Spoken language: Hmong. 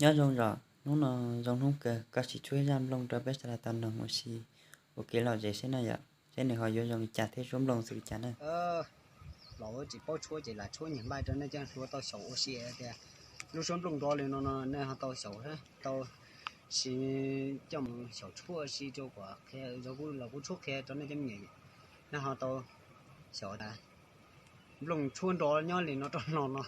Nyob zoo zom, hnub no zoo hnub kawg, koj sim tshuab zaj nplooj rau peb sawv daws tau noog ua si ua kev lom zem seb na yom, seb nws ho yuav zoo li cas thiab, tshuab nplooj xws li cas na. Los tsis paub tshuab ces lam tshuab nyuag npaij rau nej cov hluas tau xyaum ua si tias lub suab nplooj nrov li no no nej ho tau xyaum, tau siv coj mus xyaum tshuab ua si rau kom qhia, los kuv tshuab qhia rau nej cov me nyuam, nej ho tau xyaum tas nplooj tshuab nrov nyob li no rau no no.